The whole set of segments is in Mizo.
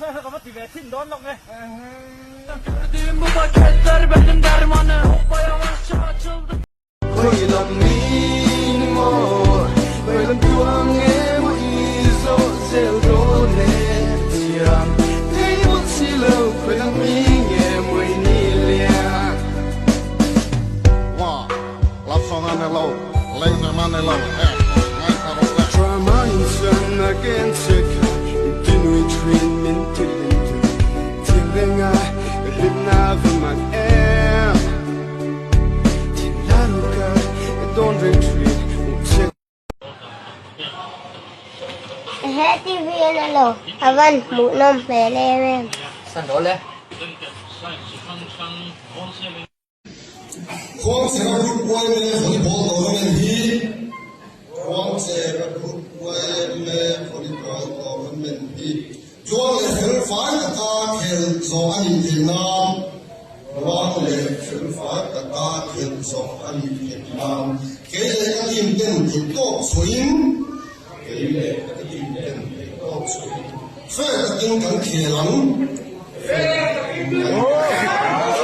Ka va ti ve thin dawn lawk e. He TV en a lo a van hmuh nawm hmel em em. Khuangchera Group YMA Volleyball Tournament hi Khuangchera Group YMA Volleyball Tournament hi tluang leh fel fai taka khel zawh a nih theih nan tluang leh fel fai taka khel zawh a nih theih nan kei leh ka team ten theihtawp chhuahin kei leh ka team ten theihtawp chhuahin fair takin kan khel ang. Fair takin kan khel ang.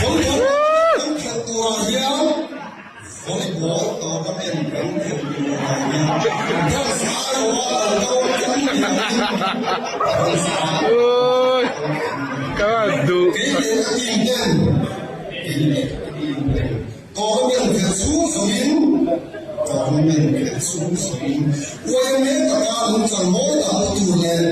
Volleyball kan khelh turah hian Volleyball tournament kan khelh turah hian dance aiawha lo kal kan ni angin dance aiawha kei leh ka team ten kei leh ka team ten tournament khelh chhung zawhin tournament khelh chhung zawhin uaime taka nungchang mawi tak pu tur leh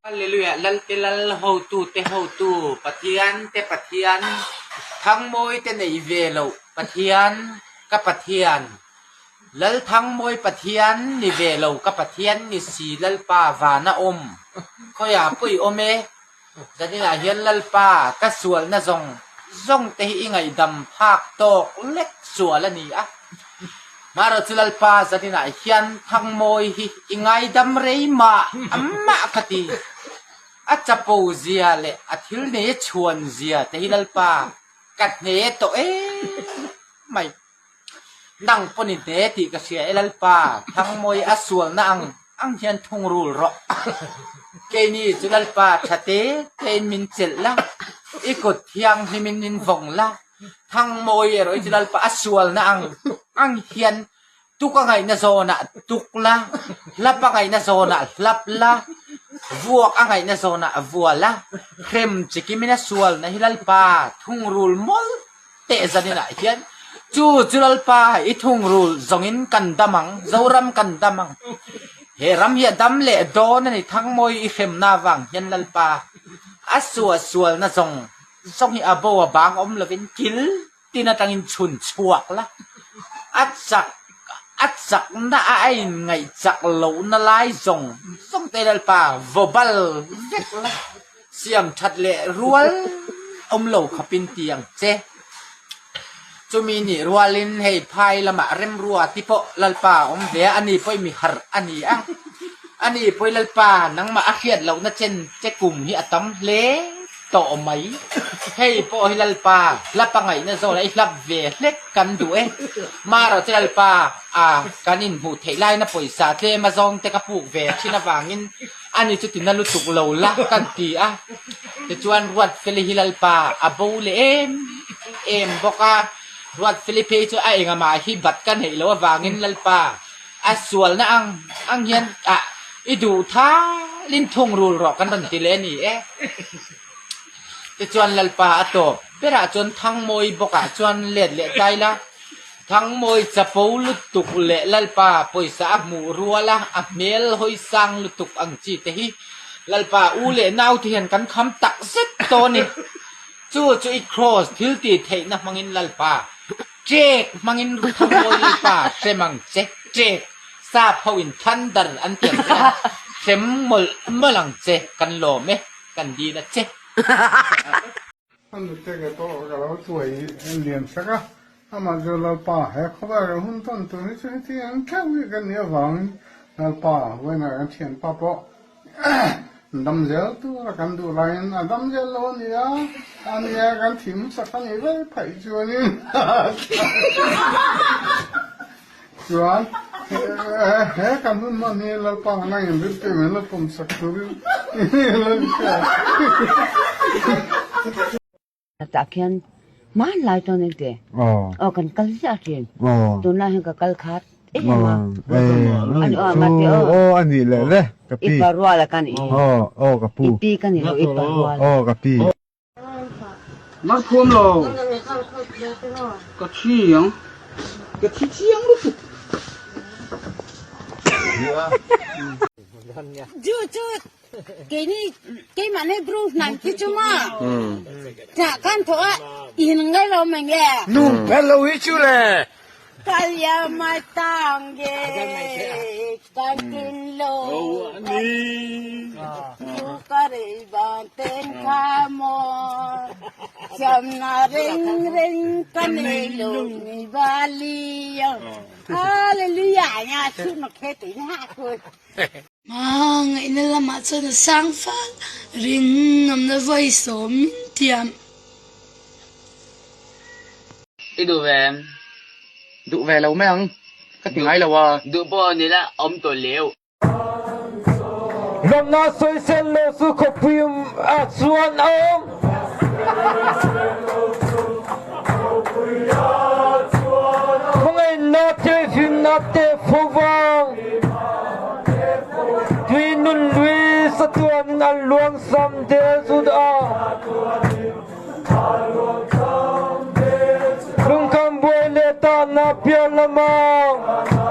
Hallelujah Lalte Lal hotute hotu Pathian te Pathian Thangmawi te nei ve loh Pathian ka Pathian Lalthangmawi Pathian ni ve lo ka Pathian ni si Lalpa vana awm khawiah pawh i awm e zaninah hian Lalpa ka sualna zawng zawng te hi i ngaihdam phak tawk lek sual a ni a marawh chu Lalpa zaninah hian Thangmawi hi i ngaidam rei mah mah ka ti. A chapo zia leh a thil nei a chhuan zia te hi Lalpa ka hne tawh em mai. Nang pawn i hne tih ka hria e Lalpa, Thangmawi a sualna ang ang hian thungrul rawh. Keini chu Lalpa tha te tein min chelh la, i kut thianghlimin min vawng la, Thangmawi erawh hi chu Lalpa a sualna ang ang hian Tuk a ngaihna zawnah tuk la, hlap a ngaihna zawnah hlap la, vuak a ngaihna zawnah vua la, hrem chikimin a sualna hi Lalpa thungrul mawlh teh zaninah hian chu chu Lalpa i thungrul zawngin kan dam ang, Zoram kan dam ang. He ram hi a dam leh dawn a ni Thangmawi i hremna avang hian Lalpa a suah sualna zawng zawng hi a bo a bang awm lovin kil Tin atangin chhun chhuak la, a chak a chakna a a inngaih chak lohna lai zawng zawng te Lalpa vaw bal vek la, siam that leh rual awm lo khapin ti ang che. Chumi nih rualin hei phai lamah remrua ti pawh Lalpa a awm ve a, ani pawh i mi harh a ni a, ani pawh i Lalpa nangmah a hriat lohna chen che kum hi a tam hle. Tawh mai. Hei pawh hi Lalpa hlap a ngaihna zawn a i hlap ve hlek kan duh e. Mara chu Lalpa a kan inhmuh theih laina pawisa tlem a zawng te ka puk ve thin avangin ani chu tina lutuk lo la kan ti a. Tichuan Ruatfeli hi Lalpa a bo leh em em bawk a. Ruatfeli phei chu a engamah hi bat ka neih loh avangin Lalpa A sualna ang ang hian ah i duh thalin thungrul rawh kan rawn ti leh a ni e. Tichuan Lalpa a tawp berah chuan Thangmawi bawkah chuan let leh tai la. Thangmawi chapo lutuk leh Lalpa pawisa a hmuh rual a, a hmel hawi sang lutuk ang chi te hi Lalpa u leh nau te hian kan kham tak zet tawh a ni. Chu chu i kraws thil tih theihna hmangin Lalpa Ṭek hmangin Thangmawi Lalpa hrem ang che, ṭek. Sap ho in thunder an ti ang chuan hrem mawlh mawlh ang che kan lawm e kan dil a che. A nute ke pawh ka lo tuai lian sak a, amah chu Lalpa he khawvel kan hun tawn tur hi chu heti ang theuh hi kan nih avangin Lalpa vawiinah kan thianpa pawh dam zel tura kan duh laiin a dam zel lo a ni a, a nia kan thim sak a nih vek phaih chuanin chuan he kan hun hman hi Lalpa nangin rilru min la pawm sak turin Tah khian hmanlai chuan engti aw kan kal ziah thin tunlai hian ka kal khat em a ani aw mate aw aw ani le le ka pi i pa rual a kan i aw aw ka pu i pi ka ni lo i pa rual aw ka pi Mar khuam lo ka thi ang ka thi chiang lutuk. Ju chu keini keimah nei bru hnam khi chu maw tah kan thawh a in ngai lo mai nge. Nung phel lo hi chu le. Kalya mai tang ge kan tin lo tu ka rei ban ten kha mo cham na ring ring ka nei lo ni bali hallelujah nya chu ma khe ti na ko Hmangaihna lamah chuan a sang fal rinawmna vawi sawm min tiam. I duh ve em? Duh ve lo mai ang, ka ti ngai lo a. Duh pawh ni la, awm tawh leu. Lawmna sawisel lo chu khawpui ah chuan a awm. Hmangaihna thilhlimna te fo vang. Tui nun lui satuanin an luangsam der zut a. Lungkham buai leh tahna piah lamah.